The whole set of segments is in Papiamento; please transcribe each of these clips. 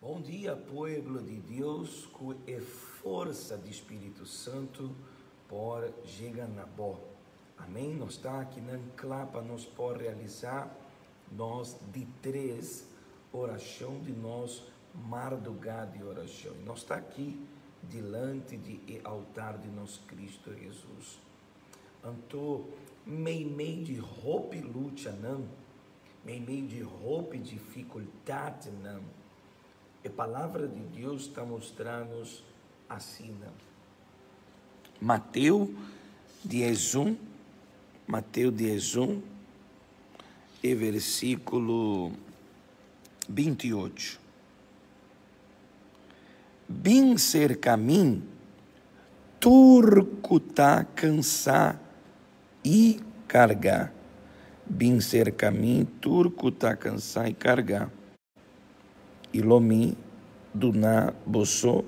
Bon dia pueblo di Dios ku e forsa di Spiritu Santu por yega na bo. Amen nos ta akinan kla pa nos por realisa nos di tres orashon di nos mardugá di orashon. I nos ta aki dilanti di e altar di nos Cristo Jesus. Anto meimei di hopi luchanan, meimei di hopi dificultadnan, e Palabra di Dios ta mustra nos asina. Mateo 11, Mateo 11, e versículo 28. Bin serka mi, tur ku ta kansá i kargá. Bin serka mi, tur ku ta kansá i kargá, i lo mi duna boso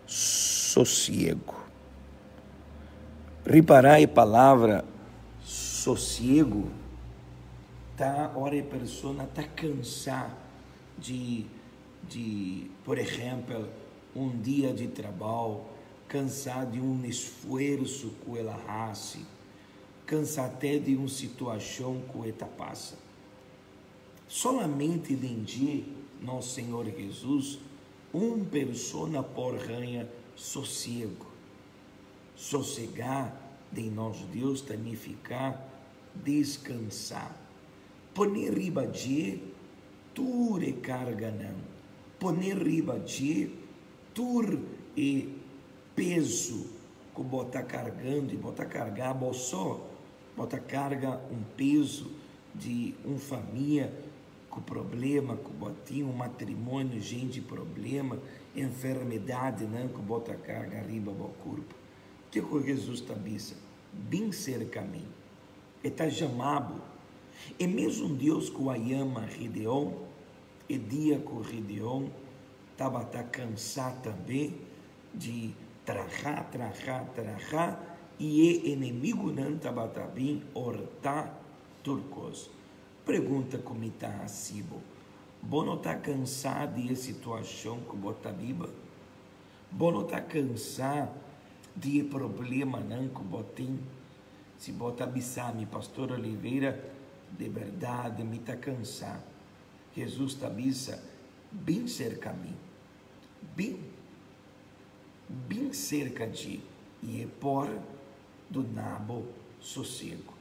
sosiegu. Ripará e palabra sosiegu ta ora e persona ta kansá di di, por ehèmpel, un dia di trabou, kansá di un esfuerso ku el a hasi, kansá te di un situashon ku e ta pasa. Solamente den dje, nos Señor Hesus, un persona por haña sosiegu. Sosegá den nos Dios ta nifiká deskansá. Pone riba dje tur e karganan, pone riba dje tur e peso ku bo ta kargando, i bo ta karga bo so, bo ta karga un peso di un famia ku problema ku bo tin, un matrimonio jen di problema, enfermedadnan ku bo ta karga riba bo kurpu. Ke ku Hesus ta bisa? Bin serka mi. E ta yama bo. E mesun Dios ku a yama Gideon e dia ku Gideon tabata kansá tambe di traha, traha, traha i e enemigunan tabata bin hortá tur kos. Pregunta ku mi ta hasi bo, Bo no ta kansá di e situashon ku bo ta biba? Bo no ta kansá di e problemanan ku bo tin? Si bo ta bisa mi, Pastor Oliveira, de berdad mi ta cansa. Jesus ta bisa, Bin cerca mi. Bin. Bin cerca dje y e por duna bo sosiego.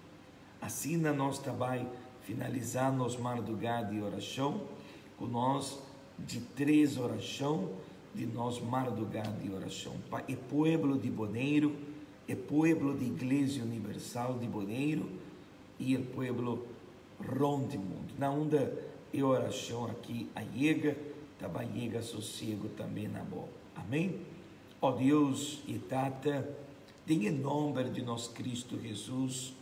Asina nos ta bay finaliza nos marduga di oracion cu nos di tres oracion di nos marduga di oracion pa e pueblo di Boneiru, E pueblo di Iglesia Universal di Boneiru i e pueblo rond di mundu. Na unda e orashon aki a yega, ta bai yega sosiegu tambe na bo. Amen. O Dios i Tata, den e nomber di nos Cristo Jesus,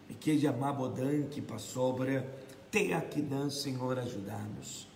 mi ke yama bo danki pasobra te akinan Señor a juda nos.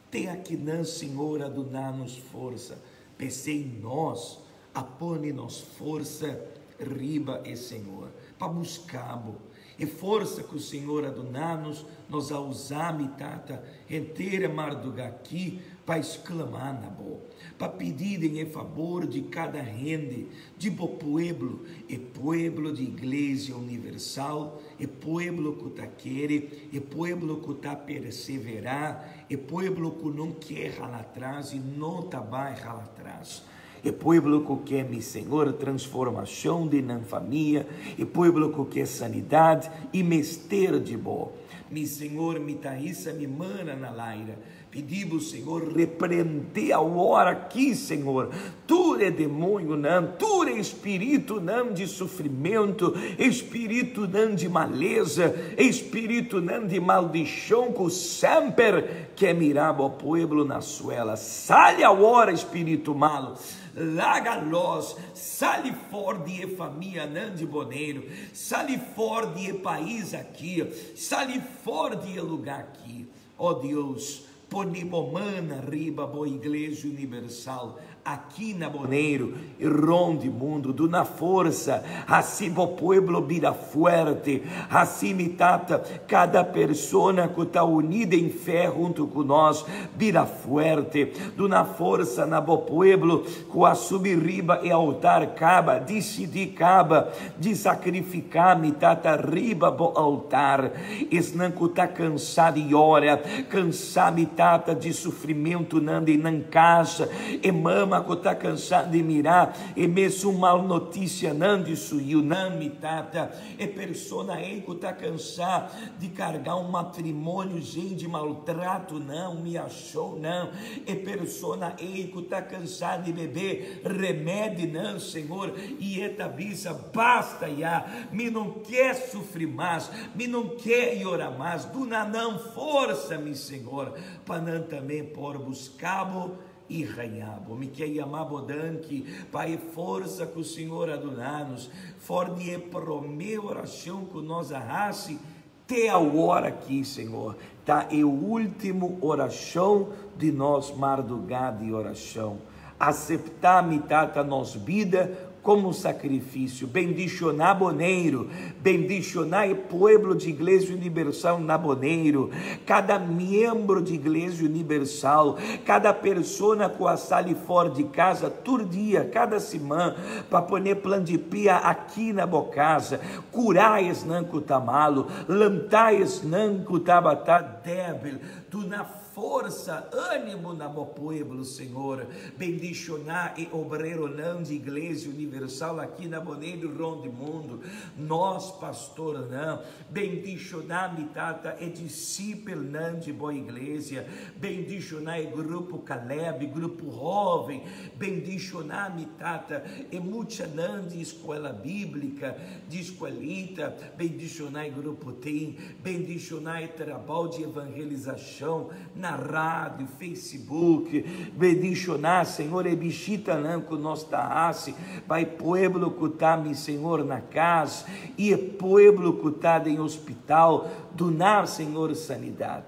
Te akinan Señor a duna nos forsa. P'esei nos A pone nos forsa riba e Señor, pa busca Bo. E forsa cu Señor a duna nos, nos a usa, mi Tata, henter e marduga aki pa exclama na Bo, pa pidi den e fabor di cada hende di Bo pueblo, e pueblo di Iglesia Universal, e pueblo cu ta kere, e pueblo cu ta persevera, e pueblo cu no kier hala atras y no ta bay hala atras. E pueblo ku ke, mi Señor, transformacion den nan famia, e pueblo ku ke sanidad i mester di Bo. Mi Señor, mi ta hisa mi mana na laira, pidi Bo, Señor, reprende awor aki, Señor, tur e demonionan, tur e spiritunan di sufrimento, e spiritunan di maleza, e spiritunan di maldicion ku semper ke mira Bo pueblo na suela. Sali awor, spiritu malu, laga los, sali for di e famianan di Boneiru, sali for di e pais aki, sali for di e luga aki. O Dios, Pone bo man riba bo Iglesia Universal aki na Boneiru i rond di mundu. Duna forsa, hasi bo pueblo bira fuerte. Hasi, mi Tata, kada persona ku ta uní den fe huntu ku nos bira fuerte. Duna forsa na bo pueblo ku a subi riba e altar kaba, disidí kaba di sakrifiká, mi Tata, riba bo altar. Esnan ku ta kansá di yora, kansá, mi Tata, di sufrimentunan den nan kas, e mama ku ta kansá di mira e mesun mal notisianan di su yunan, mi Tata, e persona ei ku ta kansá di kargá un matrimonio yen di maltratonan, humiashonnan, e persona ei ku ta kansá di bebe remedinan, Señor, i e ta bisa, Basta ya, mi no ke sufri mas, mi no ke yora mas, duna nan forsa, mi Señor, pa nan tambe por buska Bo i haña Bo. Mi ke yama Bo danki pa e forsa ku Señor a duna nos for di e promé orashon ku nos a hasi te awor aki, Señor. Ta e último orashon di nos mardugá di orashon. Aseptá, mi Tata, nos bida komo sakrifisio. Bendishoná Boneiru. Bendishoná e pueblo di Iglesia Unibersal na Boneiru. Kada miembro di Iglesia Unibersal, kada persona ku a sali for di kasa tur dia, kada siman, pa pone plan di pia aki na bo kasa. Kurá esnan ku ta malu, lantá esnan ku tabata débil. Duna Forsa, ánimo na bo pueblo, Señor. Bendishoná e obreronan di Iglesia Universal aki na Boneiru i rond di mundu. Nos pastornan, bendishoná mi Tata e disipelnan di bo Iglesia. Bendishoná e grupo Caleb, grupo hoven. Bendishoná mi Tata e muchanan di Escuela Bíblica, di Escuelita. Bendishoná e grupo Teen. Bendishoná e trabou di evangelisashon na rádio, Facebook. Bendishoná, Señor, e bishitanan ku nos ta hasi pa e pueblo ku ta, mi Señor, na kas i e pueblo ku ta den hospital. Duna, Señor, sanidat.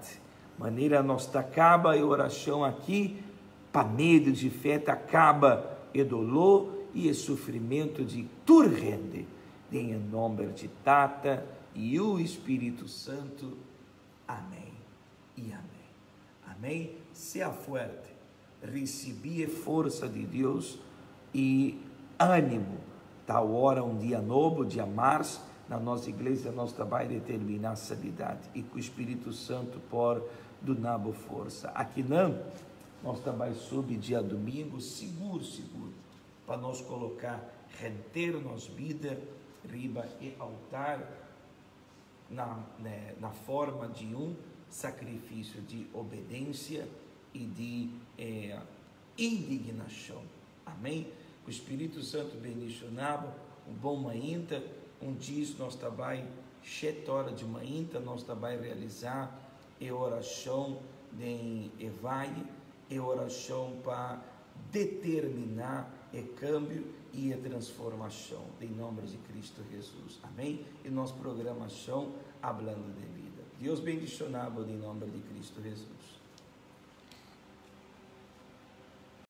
Manera nos ta kaba e orashon aki, pa medio di fe ta kaba e doló i e sufrimentu di tur hende. Den e nomber di Tata, Yu i Spiritu Santu. Amén i amén. Amén. Sea fuerte, risibi e forsa di Dios i ánimo. Ta awor un dia nobo, dia mars, na nos iglesia nos ta bai determiná sanidat i ku Spiritu Santu por duna bo forsa. Akinan nos ta bai subi dia domingo sigur sigur. Pa nos koloká henter nos bida riba e altar na na forma di un sakrifisio di obedensia i di indignashon. Amén. Ku Spiritu Santu bendishoná bo. Un bon mainta. Un djis nos ta bai shete ora di mainta nos ta bai realisá e orashon den e vaye, e orashon pa determiná e kambio i e transformashon den nomber di Cristo Jesus. Amén. E nos programashon Hablando de Vida. Dios bendishoná bo den nomber di Cristo Jesus.